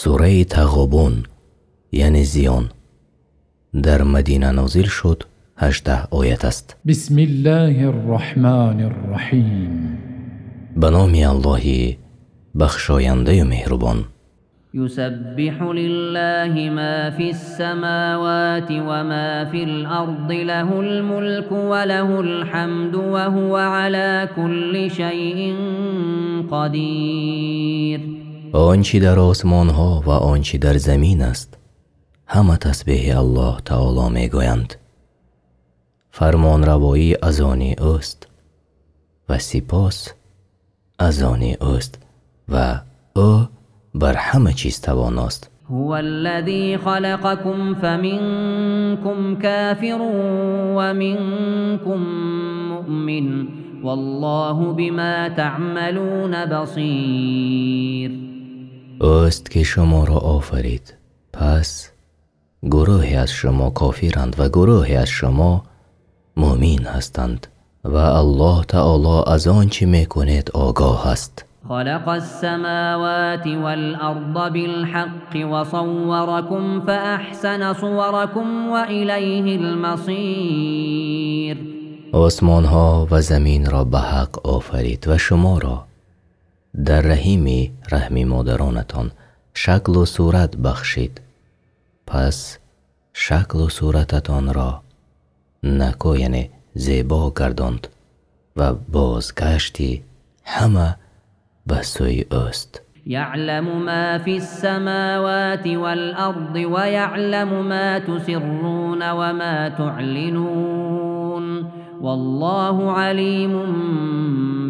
Сураи Тағобун, яъне зиён, дар Мадина нозил шуд, 18 оят аст. Бисмиллаҳир-раҳмонир-раҳим. Ба номи Аллоҳи бахшояндаю меҳрубон. يسبح لله ما في السماوات وما في الأرض له الملك وله الحمد وهو على كل شيء قدير. Он чи дар осмонҳо ва он чи дар замин аст, ҳама тасбеҳи Аллоҳ таоло мегӯянд. Фармонравоӣ аз они ӯст ва сипос аз они ӯст ва ӯ бар ҳама чиз тавоност. هو الذي خلقكم فمنكم كافر ومنكم مؤمن والله بما تعملون بصير. Ӯст ки шуморо офарид, пас гурӯҳе аз шумо кофиранд ва гурӯҳе аз шумо мӯмин ҳастанд ва Аллоҳ таоло аз он чӣ мекунед огоҳ аст. خلق السماوات والأرض بالحق وصوركم فأحسن صوركم وإليه المصير. Осмонҳо ва заминро ба ҳақ офарид ва шуморо дар раҳими раҳми модаронатон шаклу сурат бахшид, пас шаклу сурататонро нако, яъне зебо гардонд ва бозгашти ҳама ба сӯи ӯст. يعلم ما في السماوات والأرض ويعلم ما تسرون وما تعلنون والله عليم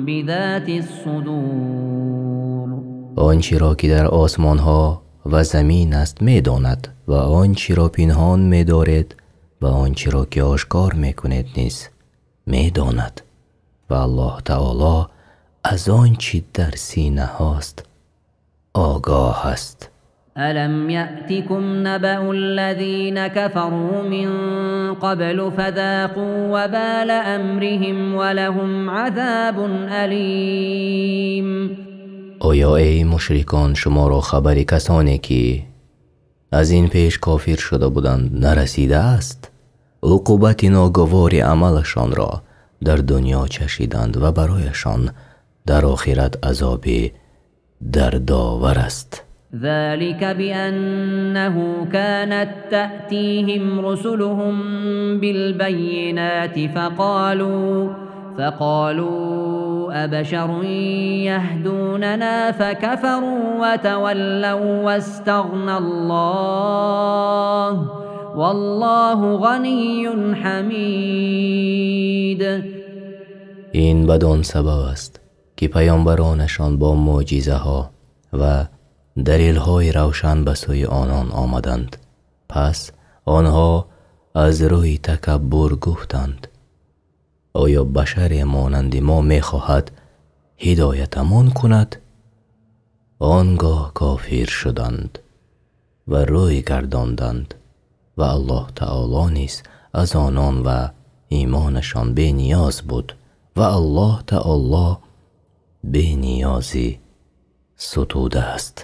بذات الصدور. Он чиро ки дар осмонҳо ва замин аст медонад ва он чиро пинҳон медоред ва он чиро ки ошкор мекунед низ медонад ва Аллоҳ таоло аз он чӣ дар синаҳост огоҳ аст. ألم يأتكم نبأ الذين كفروا من قبل فذاقوا وبال أمرهم ولهم عذاب أليم. Оё эй мушрикон, шуморо хабари касоне ки аз ин пеш кофир шуда буданд нарасидааст? Уқубати ногувори амалашонро дар дунё чашиданд ва барояшон дар охират азоби дардовар аст. ذلك بأنه كانت تأتيهم رسلهم بالبينات فقالوا أبشر يهدوننا فكفروا وتولوا واستغنى الله والله غني حميد. Ин бадон сабаб аст ки паёмбаронашон бо мӯъҷизаҳо ва далелҳои равшан ба сӯи онон омаданд. Пас онҳо аз рӯи такаббур гуфтанд: оё башаре монанди мо мехоҳад ҳидоятамон кунад? Он гоҳ кофир шуданд ва рӯй гардонданд ва Аллоҳ таоло низ аз онон ва имонашон бениёз буд ва Аллоҳ таоло бениёзи сутуда аст.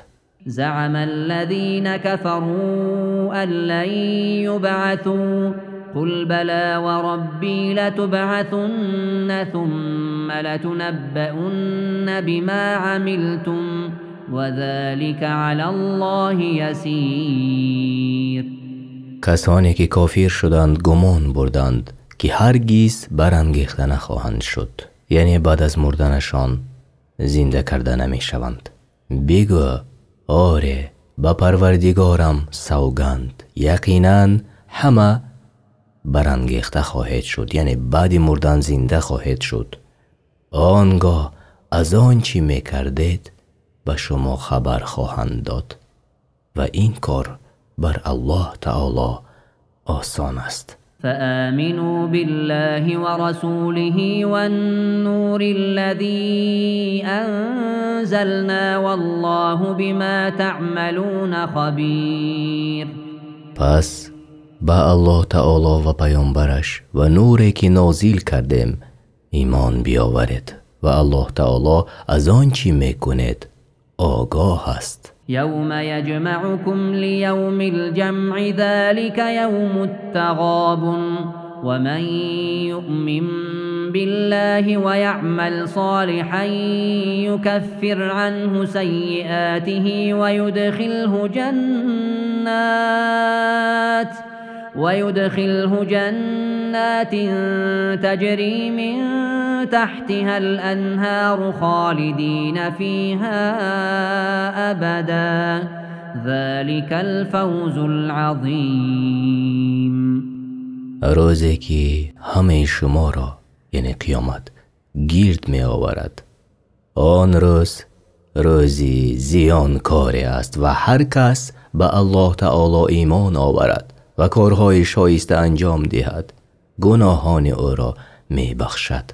زعم الذين كفروا أن لن يبعثوا قل بلى وربي لتبعثن ثم لتنبؤن بما عملتم وذلك على الله يسير. Касоне ки кофир шуданд гумон бурданд ки ҳаргиз барангехта нахоҳанд шуд, яъне баъд аз мурданашон зинда карда намешаванд. Бигӯ: оре, ба Парвардигорам савганд, яқинан ҳама барангехта хоҳед шуд, яъне баъди мурдан зинда хоҳед шуд. Он гоҳ аз он чӣ мекардед ба шумо хабар хоҳанд дод ва ин кор бар Аллоҳ таоло осон аст. فآمنوا بالله ورسوله والنور الذي أنزلنا والله بما تعملون خبير. Пас ба Аллоҳ таоло ва паёмбараш ва нуре ки нозил кардем имон биёваред ва Аллоҳ таоло аз он чӣ мекунед огоҳ аст. يوم يجمعكم ليوم الجمع ذلك يوم التغابن ومن يؤمن بالله ويعمل صالحا يكفر عنه سيئاته ويدخله جنات تجري من تحتها الأنهار خالدين فيها أبدا ذلك الفوز العظيم. рӯзе ки ҳамаи шуморо, яъне қиёмат, гирд меоварад, он рӯз рӯзи зиёнкоре аст ва ҳар кас ба Аллоҳ таоло имон оварад ва корҳои шоиста анҷом диҳад, гуноҳони ӯро мебахшад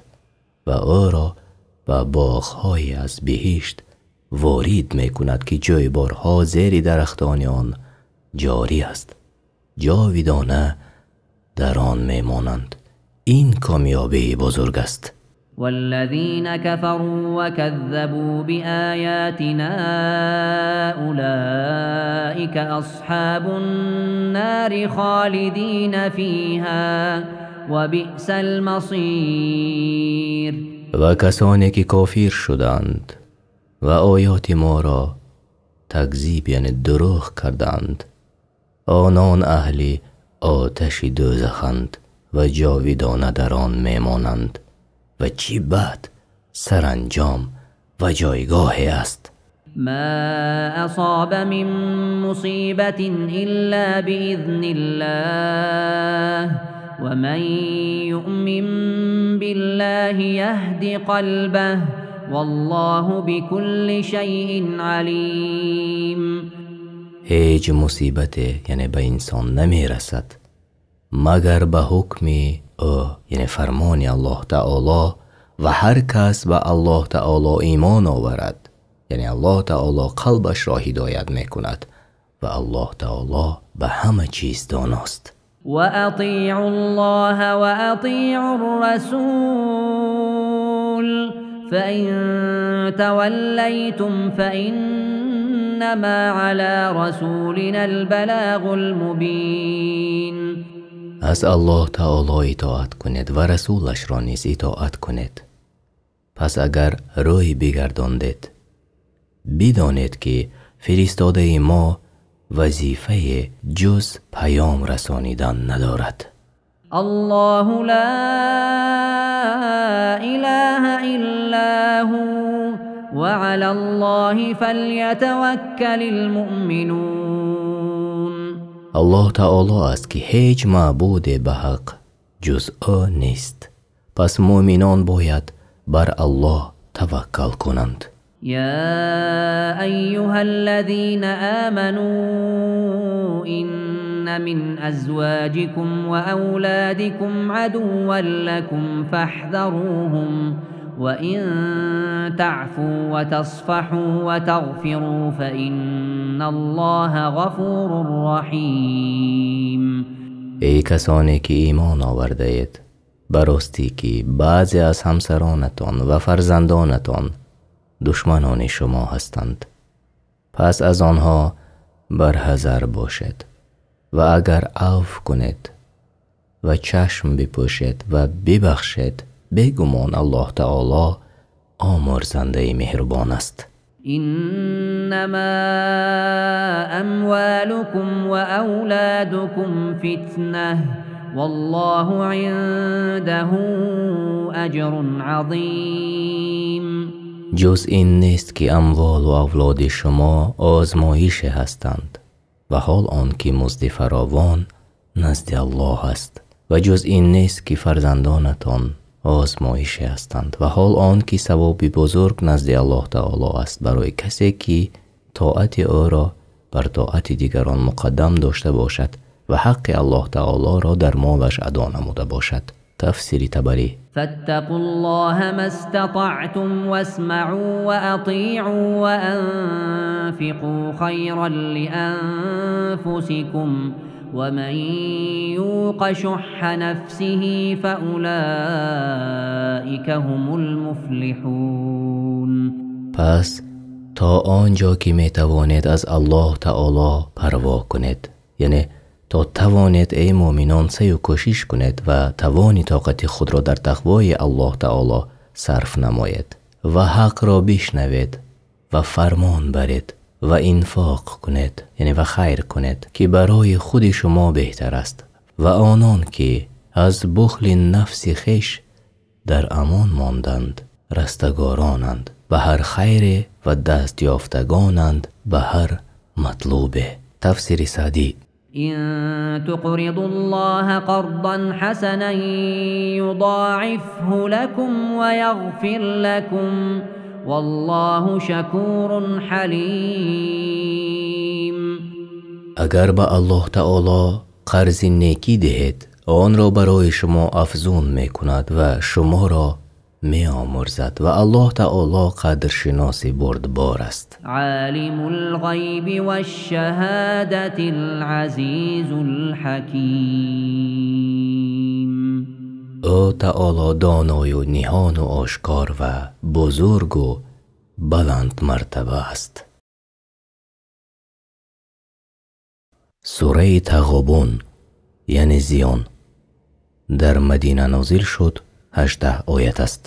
ва ӯро ба боғҳое аз биҳишт ворид мекунад, ки ҷӯйборҳо зери дарахтони он ҷорӣ аст, ҷовидона дар он мемонанд. ин комёбии бузург аст. والذين كفروا وكذبوا بآياتنا أولئك أصحاب النار خالدين فيها وبئس المصير. ва касоне ки кофир шуданд ва оёти моро такзиб, яъне дурӯғ карданд, онон аҳли оташи дӯзаханд ва ҷовидона дар он мемонанд. ва чӣ бад саранҷом ва ҷойгоҳе аст. ما أصاب من مصيبة إلا بإذن الله ومن يؤمن بالله يهد قلبه والله بكل شيء عليم. ҳеҷ мусибате, яъне ба инсон, намерасад магар ба ҳукми ӯ, яъне фармони Аллоҳ таоло, ва ҳар кас ба Аллоҳ таоло имон оварад, яъне Аллоҳ таоло қалбашро ҳидоят мекунад ва Аллоҳ таоло ба ҳама чиз доност. وأطيعوا الله وأطيعوا الرسول فإن توليتم فإنما على رسولنا البلاغ المبين. аз Аллоҳ таоло итоат кунед ва расулашро низ итоат кунед. пас агар рӯй бигардондед, бидонед ки фиристодаи мо вазифае ҷуз паём расонидан надорад. الله لا إله إلا هو وعلى الله فليتوكل المؤمنون. Аллоҳ таоло аст ки ҳеҷ маъбуде ба ҳақ ҷуз ӯ нест, пас муъминон бояд бар Аллоҳ таваккал кунанд. يا أيها الذين آمنوا إن من أزواجكم وأولادكم عدوا لكم فاحذروهم وإن تعفوا وتصفحوا وتغفروا فإن الله غفور رحيم. эй касоне ки имон овардаед, ба ростӣ ки баъзе аз ҳамсаронатон ва фарзандонатон душманони шумо ҳастанд, пас аз онҳо барҳазар бошед ва агар авф кунед ва чашм бипӯшед ва бибахшед, бегумон Аллоҳ таоло омӯрзандаи меҳрубон аст. إنما أموالكم وأولادكم فتنة والله عنده أجر عظيم. ҷуз ин нест ки амволу авлоди шумо озмоише ҳастанд ва ҳол он ки музди фаровон назди Аллоҳ аст, ва ҷуз ин нест ки фарзандонатон озмоише ҳастанд ва ҳол он ки савоби бузург назди Аллоҳ таоло аст барои касе ки тоати ӯро бар тоати дигарон муқаддам дошта бошад ва ҳаққи Аллоҳ таолоро дар молаш адо намуда бошад. тафсири Табарӣ. فاتقوا الله ما استطعتم واسمعوا وأطيعوا وأنفقوا خيرا لأنفسكم ومن يوق شح نفسه فأولئك هم المفلحون. пас То он ҷо ки метавонед аз Аллоҳ таоло парво кунед, яъне то тавонед, эй муъминон, саъю кӯшиш кунед ва тавони тоқати худро дар тақвои Аллоҳ таоло сарф намоед ва ҳақро бишнавед ва фармон баред ва инфоқ кунед, яъне ва хайр кунед, ки барои худи шумо беҳтар аст. Ва онон ки аз бухли нафси хеш дар амон монданд, растагоронанд ба ҳар хайре ва дастёфтагонанд ба ҳар матлубе. Тафсири Саъдӣ. إن تقرضوا الله قرضا حسنا يضاعفه لكم ويغفر لكم والله شكور حليم. Агар ба Аллоҳ таоло қарзи некӣ диҳед, онро барои шумо афзун мекунад ва шуморо меомӯрзад ва Аллоҳ таоло қадршиноси бурдбор аст. عالم الغيب والشهادة العزيز الحكيم. Ӯ таоло доною ниҳону ошкор ва бузургу баландмартаба аст. Сураи Тағобун, яъне зиён, дар Мадина нозил шуд, 18 оят аст.